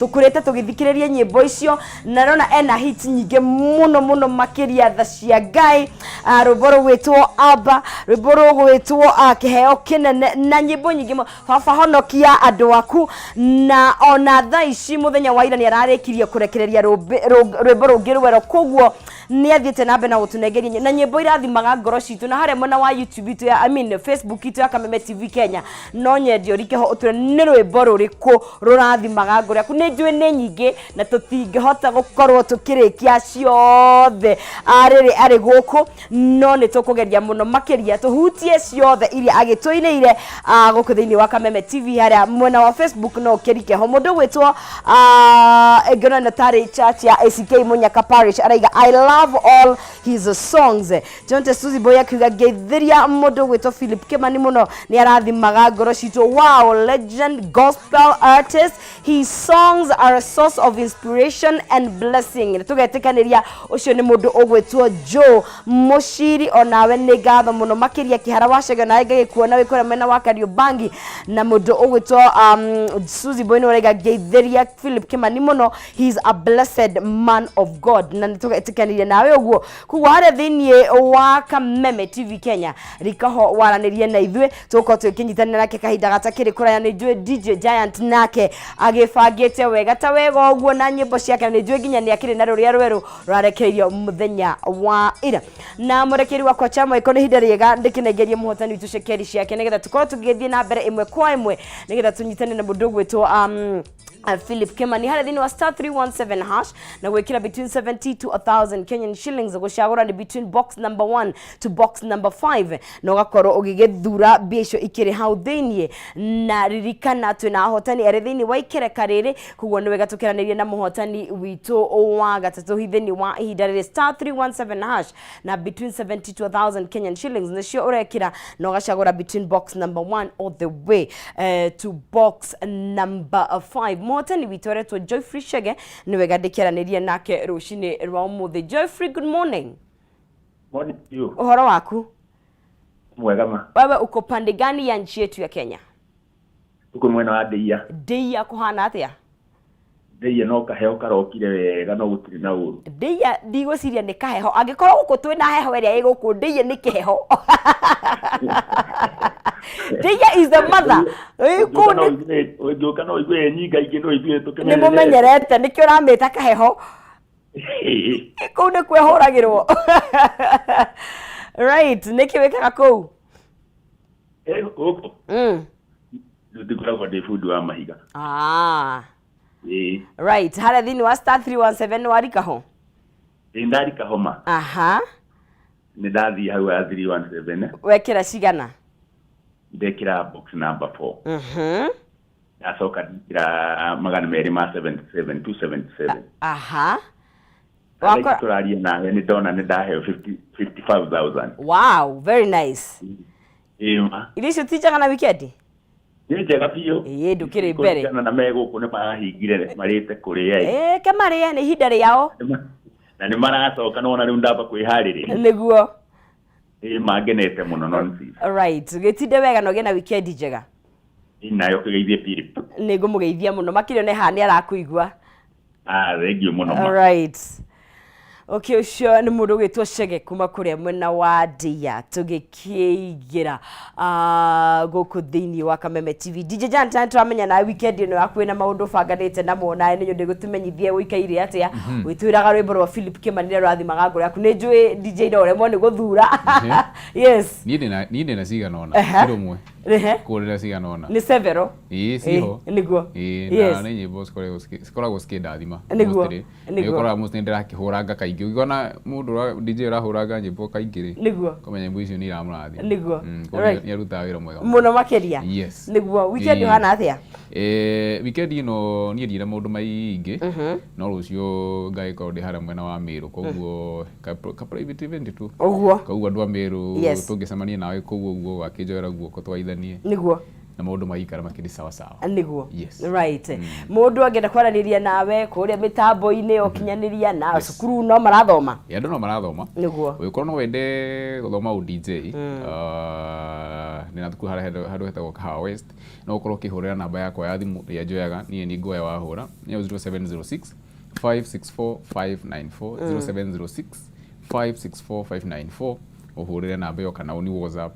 Tũkũrĩte tũgĩthikĩrĩria nyĩmbo icio na rona ena hits nyingĩ mũno mũno makĩria, Tha cia Ngai, rwĩmbo rũgwĩtwo Aba, rwĩmbo rũgwĩtwo Kĩheo Kĩnene na nyĩmbo nyingĩ mũno, Baba Honokia Andũ Aku. Na ona thaa ici mũthenya wa ira nĩ ararĩkirie kũrekereria rwĩmbo rũngĩ rwerũ, koguo nĩ athiĩte na mbere na gũtũnengeria na nyĩmbo irathimaga ngoro citũ. Na harĩa mwena wa YouTube itũ ya, I mean, Facebook itũ ya Kameme TV Kenya, no nyende ũrike ho ũtwĩre nĩ rwĩmbo rũrĩkũ rũrathimaga ngoro yaku. Nĩ njũĩ nĩ nyingĩ na tũtingĩhota gũkorwo tũkĩrĩkia ciothe rĩrĩ arĩ gũkũ, no nĩ tũkũgeria mũno makĩria tũhutie ciothe iria agĩtũinĩire gũkũ thĩinĩ wa Kameme TV. Harĩa mwena wa Facebook no ũkĩrike ho. Mũndũ gwĩtwo ngĩona nĩ tarĩ church ya ACK Munyaka Parish araiga, "I love all his songs." John Suzy Boy akiuga, "Ngeithĩria mũndũ gwĩtwo Philip Kimani mũno, nĩ arathimaga ngoro citũ. Wow, legend gospel artist. His songs are a source of inspiration and blessing." Tũgetĩkanĩria ũcio nĩ mũndũ ũgwĩtwo Joe Mũciri. Onawe nĩ ngatho mũno makĩria. Kĩhara wa Cege, nawe ngagĩkuona wĩ kũrĩa mwena wa Kariobangi. Na mũndũ ũgwĩtwo Suzy Boy nĩ ũraiga, "Ngeithĩria Philip Kimani mũno, he is a blessed man of God." Na nĩ tũgetĩkanĩria nawe ũguo. Koguo harĩa thĩinĩ wa Kameme TV Kenya, rikaho waranĩrie na ithuĩ, tũgũkorwo tũkĩnyitanĩra nake kahinda gatakĩrĩ kũraya. Nĩ njũĩ DJ Giant nake agĩbangĩte wega ta wega ũguo na nyĩmbo ciake, na nĩ njũĩ nginya nĩ akĩrĩ na rũrĩa rwerũ rũrarekereirio mũthenya wa ira. Na mũrekeri wakwa Chama iko, nĩ ihinda rĩega ndĩkĩnengerie mũhotani witũ cekeri ciake, nĩgetha tũkorwo tũgĩthiĩ na mbere ĩmwe kwa ĩmwe, nĩgetha tũnyitane na mũndũ ũgwĩtwo Philip Kimani harĩa thĩinĩ wa *317# na gwĩkĩra between 70 to 1000 Kenyan shillings. Gũcagũra nĩ between box number 1 to box number 5, na ũgakorwo ũgĩgĩthura mbia icio ikĩrĩ hau thĩiniĩ. Na ririkana twĩna ahotani erĩ thĩinĩ wa ikereka rĩrĩ, koguo nĩ wega tũkeranĩrie na mũhotani witũ wa gatatũ thĩinĩ wa ihinda rĩrĩ. *317# na between 70 to 1000 Kenyan shillings nĩcio ũrekĩra, na ũgacagũra between box number 1 all the way to box number 5. Mũhotani witũ aretwo Joyfrey Chege. Nĩ wega ndĩkĩaranĩrie nake rũcinĩ rwa ũmũthĩ. Joyfrey, good morning. Morning to you. Ũhoro waku? Mwega ma. Wewe uko pande gani ya nchi yetu ya Kenya? Tuko mwena wa Ndeia. Ndeia kũhana atĩa? Ndeia no kaheo karokire wega, no gũtirĩ na ũru. Ndeia ndigwĩciria nĩ kaheho. Angĩkorwo gũkũ twĩna heho ĩrĩa ĩ gũkũ Ndeia, nĩ kĩheho. Ndeia is the mother. Ĩ, kũu Ũngĩũka no ũigue nyinga ingĩ, no ithuĩ nĩ tũkĩmenyerete. Mũmenyerete, nĩkĩo ũramĩta kaheho. Kũu nĩ kwĩhũragĩrwo, right? Nĩkĩ wĩkaga kũu? Eh, gũkũ rĩu ngoragwo ndĩ bundi wa mahiga. Ah. Ĩĩ. Right, harĩa thĩinĩ wa *317 warika ho? Ĩ, ndarika homa. Nĩ ndathiĩ hau ya 317. Wekĩra cigana? Ndekĩra box number 4. Ndacoka ndikĩra 277, 277. Thaa ici tũraria nawe nĩ ndona nĩ ndaheo 50 55,000. Wow, very nice. Ĩĩ ma. Irio icio ti njega na weekend? Nĩ njega biũ. Ĩĩ, ndũkĩrĩ mbere. Kũringana na me gũkũ nĩ marahingire marĩte kũrĩa ĩ. Ĩĩ, ke marĩe, nĩ ihinda rĩao. Na nĩ maracoka nona rĩu ndamba kwĩharĩrĩria. Ĩĩ, mangenete mũno nonsense. Right, gĩtinde wega na ũgĩe na weekend njega. Ĩ, nayo ũkĩgeithie Philip. Nĩ ngũmũgeithia mũno makĩria, nĩ haha nĩ arakũigua. Ah, thank you mũno ma. Right. Okay, ũcio nĩ mũndũ ũgwĩtwo Chege kuma kũrĩa mwena wa Ndia, tũgĩkĩingĩra gũkũ thĩinĩ wa Kameme TV. DJ Jan, tũramenya nawe weekend ĩno yaku ĩna maũndũ ũbanganĩte namo, nawe nĩ nyende gũtũmenyithie ũikaire atĩa. Wĩtwĩraga rwĩmbo rwa Philip Kimani rũrĩa rũrathimaga ngoro yaku. Nĩ njũĩ DJ no ũremwo nĩ gũthura. Yes. Niĩ ndĩna cigana ũna. Ti rũmwe. Kũrĩra cigana ũna. Nĩ several. Ĩĩ, ciho. Nĩguo. Ĩĩ, na nĩ nyĩmbo cikoragwo cikĩndathima mostly. Nĩ ũkoraga mostly ndĩrakĩhũranga kaingĩ. Ũngĩona mũndũ DJ ũrahũranga nyĩmbo kaingĩ rĩ, ũkamenya nyĩmbo icio nĩ iramũrathima. Koguo nĩ arutaga wĩra mwega. Mũno makĩria. Yes. Nĩguo. Weekend ũhana atĩa? Weekend ĩno niĩ ndirĩ na maũndũ maingĩ, no rũciũ ngagĩkorwo ndĩ harĩa mwena wa Meru, koguo ka private event tu. Koguo andũ a Meru, tũngĩcemania nawe kũu ũguo, wakĩnjoera guoko twaithanie. Na maũndũ magaikara makĩrĩ sawa sawa. Nĩguo. Yes. Right, mũndũ angĩenda kwaranĩria nawe kũrĩa mĩtambo-inĩ ũkinyanĩria na cukuru no marathoma? Andũ no marathoma. Ũngĩkorwo no wende gũthoma ũ DJ, ndĩna thukuru harĩa handũ hetagwo Kahawa West. No ũkorwo ũkĩhũrĩra namba yakwa ya thimũ ĩrĩa njoyaga niĩ nĩ nguoya wahũra, nĩyo 0706 564 594, 0706 564 594. Ũhũrĩre namba ĩyo kana ũni WhatsApp,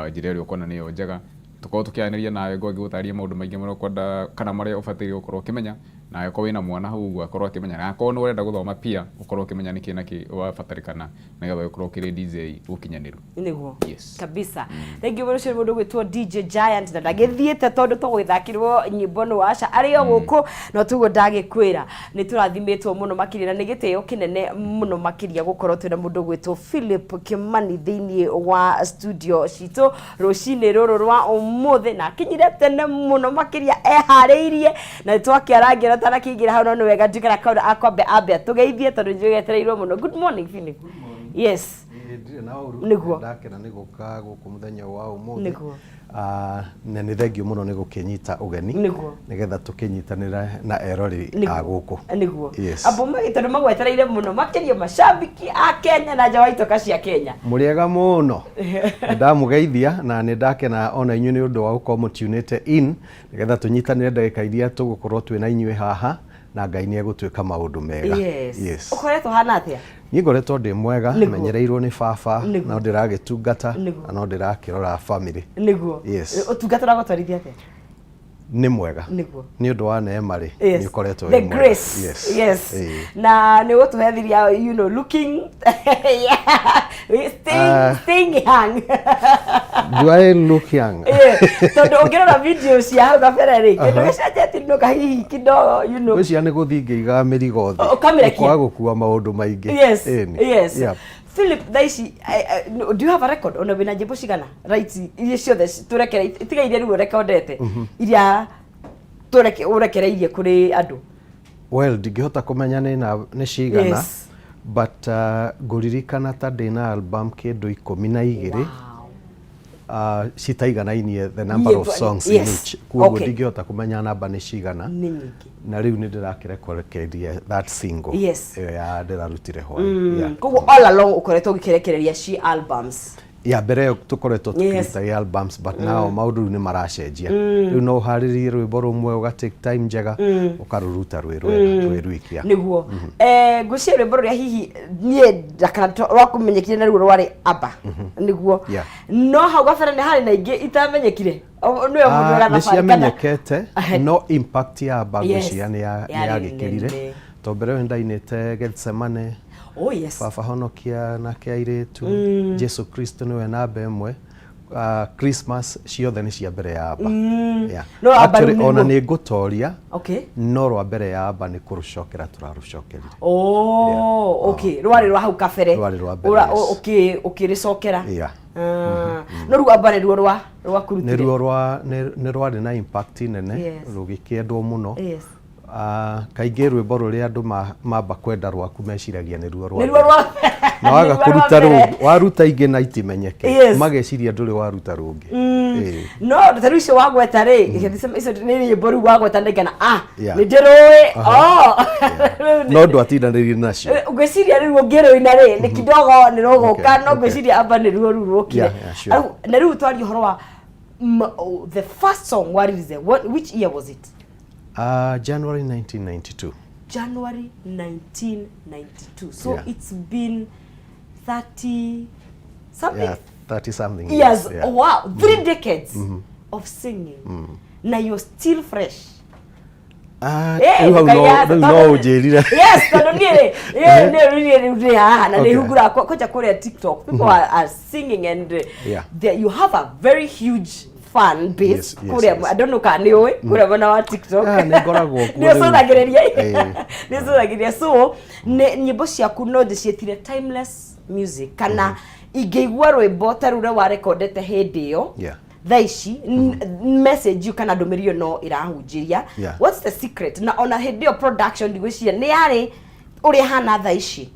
njĩra ĩrĩa ũkuona nĩyo njega, tũkorwo tũkĩaranĩria nawe, ngorwo ngĩgũtarĩria maũndũ maingĩ marĩa ũkwenda kana marĩa ũbataire gũkorwo ũkĩmenya, na angĩkorwo wĩna mwana hau ũguo akorwo akĩmenya, na akorwo nĩ ũrenda gũthoma pia ũkorwo ũkĩmenya nĩkĩ na kĩ ũrabatarĩkana nĩgetha ũkorwo ũkĩrĩ DJ gũkinyanĩru. Nĩguo. Yes. Kabisa, thank you mũno. Ũcio nĩ mũndũ ũgwĩtwo DJ Giant, na ndagĩthiĩte tondũ tũgũgĩthakĩrwo nyĩmbo nĩ waca arĩ o gũkũ, no tuguo ndagĩkwĩra nĩ tũrathimĩtwo mũno makĩria, na nĩ gĩtĩo kĩnene mũno makĩria gũkorwo twĩna mũndũ ũgwĩtwo Philip Kimani thĩinĩ wa studio citũ rũcinĩ rũrũ rwa ũmũthĩ, na akinyire tene mũno makĩria eharĩirie, na nĩ twakĩarangira tanakĩingĩra hau, no nĩ wega nduĩke na kaũndũ akwambe ambe atũgeithie tondũ njũgetereirwo mũno. Good morning, Philip. Yes. Ĩĩ, ndirĩ na ũru. Ndakena nĩ gũka gũkũ mũthenya wa ũmũthĩ. Na nĩ thengiũ mũno nĩ gũkĩnyita ũgeni nĩgetha tũkĩnyitanĩre na erori a gũkũ. Yes. Ambo magi tondũ magwetereire mũno makĩria macambiki a Kenya na nja wa itoka cia Kenya. Mũrĩega mũno, nĩ ndamũgeithia na nĩ ndakena ona inyuĩ nĩ ũndũ wa gũkorwo mũtunĩte in nĩgetha tũnyitanĩre ndagĩka iria tũgũkorwo twĩ na inyuĩ haha, na Ngai nĩ egũtwĩka maũndũ mega. Yes. Ũkoretwo hana atĩa? Niĩ ngoretwo ndĩ mwega. Menyereirwo nĩ baba, no ndĩragĩtungata na no ndĩrakĩrora family. Yes. Ũtungata ũragũtwarithia atĩa? Nĩ mwega. Nĩ ũndũ wa neema rĩ, nĩ ũkoretwo The wĩ mwega. grace. Yes. Ĩĩ. Na nĩ ũgũtũhe thiria, looking, yeah, staying, staying young. Do I look young? Yeah, tondũ ũngĩrora video cia hau kabere rĩ, kĩndũ gĩcenjetie no kahihi kidogo. Ngwĩciria nĩ gũthiĩ ngĩigaga mĩrigo thĩ. Ũkamĩrekia. Kwaga gũkua maũndũ maingĩ. Ĩni. Philip, thaa ici, do you have a record? Ona wĩna nyĩmbo cigana? Right, iria ciothe tũrekere, tiga iria rĩu ũrekondete, iria ũrekereirie kũrĩ andũ. Well, ndingĩhota kũmenya nĩ cigana, but ngũririkana ta ndĩna album kĩndũ 12, citaiganainie the number of songs in each. Koguo ndingĩhota kũmenya namba nĩ cigana. Nĩ nyingĩ. Na rĩu nĩ ndĩrakĩrekorekeria that single ĩyo ya ndĩrarutire hwaĩ. Yeah. Koguo all along ũkoretwo ũgĩkĩrekereria ci albums. Ya mbere ĩyo tũkoretwo tũkĩruta albums, but now maũndũ rĩu nĩ maracenjia. Rĩu no ũharĩrie rwĩmbo rũmwe, ũga take time njega, ũkarũruta rwĩ rwega rwĩ rwikia. Nĩguo, ngwĩciria rwĩmbo rũrĩa hihi niĩ ndakana rwakũmenyekire naruo rwarĩ Aba, nĩguo? Yeah. No hau gabere nĩ harĩ na ingĩ itamenyekire. Nĩwe mũndũ nĩ gathabarĩ ciamenyekete, no impact ya Aba ngwĩciria nĩ Yarĩ yagĩkĩrire nene. To mbere ĩyo nĩndainĩte Gethsemane, Baba honokia nake airĩtu, Jesu Kristo nĩwe namba ĩmwe, Christmas, ciothe nĩ cia mbere ya Aba. Yeah. No Aba Actually, rĩu ona nĩguo nĩ ngũtoria, no rwa mbere ya Aba nĩ kũrũcokera tũrarũcokerire. Oh, okay, rwarĩ rwa hau kabere. Rwarĩ rwa mbere, yes. Ũkĩrĩcokera. Yeah. Ah, no rĩu Aba nĩruo rwa rwakũrutire. Nĩruo rwa nĩ rwarĩ na impact nene, rũgĩkĩendwo mũno. Kaingĩ rwĩmbo rũrĩa andũ mamba kwenda rwaku meciragia nĩruo rwa Nĩruo mbere. rwa Na waga nĩruo rwa kũruta mbere. rũngĩ, waruta ingĩ na itimenyeke, mageciria ndũrĩ waruta rũngĩ. Ĩĩ. No ta rĩu icio wagweta rĩ, icio nĩ nyĩmbo rĩu wagweta ndengana, nĩ ndĩrũĩ. Oh. Rĩu No ndwatindanĩire nacio. Ngwĩciria rĩu ũngĩrũina rĩ, nĩ kidogo nĩ rũgũka, no ngwĩciria Aba nĩruo rĩu rũkire. Yeah, sure. Na rĩu twarie ũhoro wa oh, the first song wa release, which year was it? January 1992. January 1992. So it's been 30 something Yeah, 30 something years. years. Yeah. Wow, 3 decades of singing. Now you're still fresh. Rĩu hau no rĩu no ũnjĩrire. Yes, tondũ niĩ rĩ, niĩ niĩ rĩu ndĩ haha na nĩ hunguraga kwanja kũrĩa TikTok. People are singing and you have a very huge fan base kũrĩa. I don't know kana nĩ ũĩ kũrĩa mwena wa TikTok. Ah, nĩ ngoragwo kuo Nĩ rĩu. ũcũthagĩrĩria. Ĩĩ. Nĩ ũcũthagĩrĩria. So nĩ nyĩmbo ciaku no ndĩciĩtire timeless music, kana ingĩigua rwĩmbo ta rũrĩa warekondete hĩndĩ ĩyo, thaa ici message kana ndũmĩrĩri ĩyo no ĩrahunjĩria. What's the secret? Na ona hĩndĩ ĩyo production ndigwĩciria nĩ yarĩ ũrĩa hana thaa ici.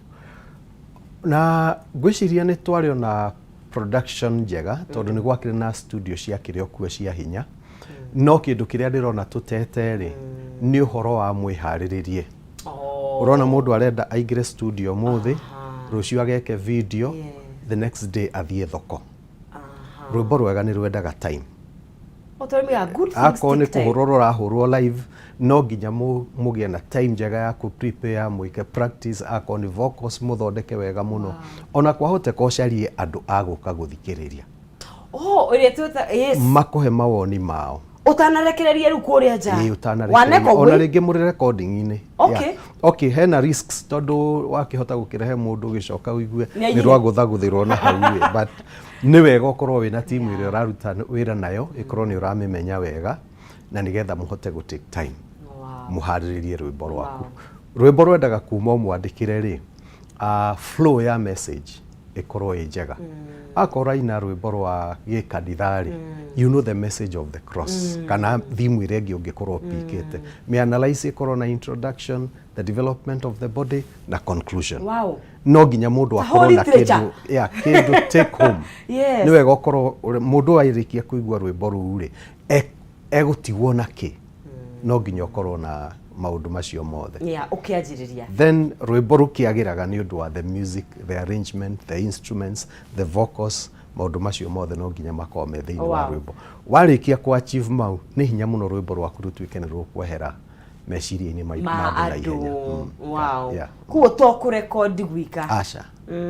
Na ngwĩciria nĩ twarĩ ona production njega tondũ nĩ gwakĩrĩ na studio ciakĩrĩ o kuo cia hinya. No kĩndũ kĩrĩa ndĩrona tũtete rĩ, nĩ ũhoro wa mwĩharĩrĩrie. Ũrona mũndũ arenda aingĩre studio ũmũthĩ, rũciũ ageke video, the next day athiĩ thoko. Rwĩmbo rwega nĩ rwendaga time. Akorwo nĩ kũhũrwo rũrahũrwo live, no nginya mũgĩe na time njega ya kũ prepare, mwĩke practice, akorwo nĩ vocals mũthondeke wega mũno. Ona kwahoteka ũcarie andũ a gũka gũthikĩrĩria. Oh, ĩrĩa twĩta yes. Makũhe mawoni mao. Ũtanarekereria rĩu kũrĩa nja. Ĩĩ, ũtanarekereria. Ona rĩngĩ mũrĩ recording-inĩ. Okay. Yeah. Okay, hena risks tondũ wakĩhota gũkĩrehe mũndũ ũgĩcoka ũigue nĩ rwagũthagũthĩrwo na hau ĩ, but nĩ wega ũkorwo wĩna timu ĩrĩa ũraruta wĩra nayo, ĩkorwo nĩ ũramĩmenya wega na nĩgetha mũhote gũ take time. Mũharĩrĩrie rwĩmbo rwaku. Rwĩmbo rwendaga kuma ũmwandĩkĩre rĩ, flow ya message ĩkorwo ĩ njega. Akorwo ũraina rwĩmbo rwa gĩkanitha rĩ, you know the message of the cross, kana theme ĩrĩa ĩngĩ ũngĩkorwo ũpikĩte. Mĩ analyze ĩkorwo na introduction, the development of the body na conclusion. Wow. No nginya mũndũ akorwo na kĩndũ, yeah, kĩndũ take home. Yes. Nĩ wega ũkorwo mũndũ arĩkia kũigua rwĩmbo rũu rĩ, egũtigwo na kĩ? No nginya ũkorwo na maũndũ macio mothe. Yeah, ũkĩanjĩrĩria. Then rwĩmbo rũkĩagĩraga nĩ ũndũ wa the music, the arrangement, the instruments, the vocals, maũndũ macio mothe no nginya makorwo me thĩinĩ wa rwĩmbo. Warĩkia kũ achieve mau, nĩ hinya mũno rwĩmbo rwaku rũtuĩke nĩ rũkwehera meciria-inĩ ma andũ na ihenya. Wow. Koguo to kũrekondi gwika. Aca.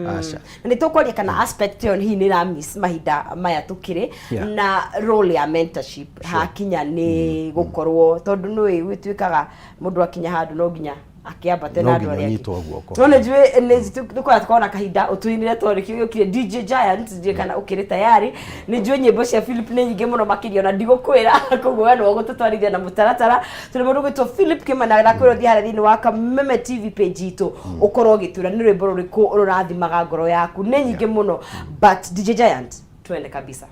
Aca. Na nĩ tũkwaria kana aspect ĩyo hihi nĩ ĩra miss mahinda maya tũkĩrĩ na role ya mentorship hakinya nĩ gũkorwo tondũ nĩũĩ gũtuĩkaga mũndũ akinya handũ no nginya akĩambate na andũ arĩa angĩ. No nĩ njũĩ nĩ tũkoragwo na kahinda ũtũinĩre tondũ nĩkĩo gĩũkire DJ Giant, ndiũĩ kana ũkĩrĩ tayari. Nĩ njũĩ nyĩmbo cia Philip nĩ nyingĩ mũno makĩria ona ndigũkwĩra, koguo we nĩwe ũgũtũtwarithia na mũtaratara. Tũrĩ mũndũ ũgwĩtwo Philip Kĩmani na ndakwĩra ũthiĩ harĩa thĩinĩ wa Kameme TV page itũ ũkorwo ũgĩtwĩra nĩ rwĩmbo rũrĩkũ rũrathimaga ngoro yaku. Nĩ nyingĩ mũno, but DJ Giant, twende kabisa.